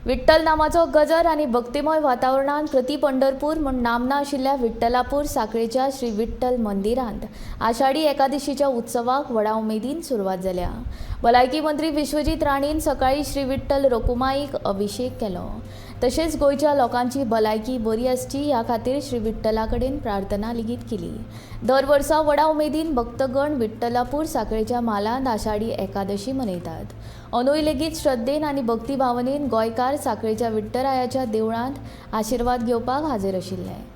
विठ्ठल नामाचो गजर आनी भक्तिमय वातावरणांत प्रति पंढरपूर म्हूण नामना आशिल्ल्या विठ्ठलापूर साखळेच्या श्री विठ्ठल मंदिरांत आषाढी एकादशीच्या उत्सवाक व्हडा उमेदीन सुरवात जाल्या. भलायकी मंत्री विश्वजीत राणेन सकाळी श्री विठ्ठल रखुमाईक अभिषेक केलो. तशेंच गोंयच्या लोकांची भलायकी बरी आसची ह्या खातीर श्री विठ्ठला कडेन प्रार्थना लेगीत केली. दर वर्सा व्हडा उमेदीन भक्तगण विठ्ठलापूर साखळेच्या म्हालांत आषाढी एकादशी मनयतात. अंदूय लेगीत श्रद्धेन आनी भक्ती भावनेन गोंयकार साखळेच्या विठ्ठरायाच्या देवळांत आशिर्वाद घेवपाक हाजीर आशिल्ले.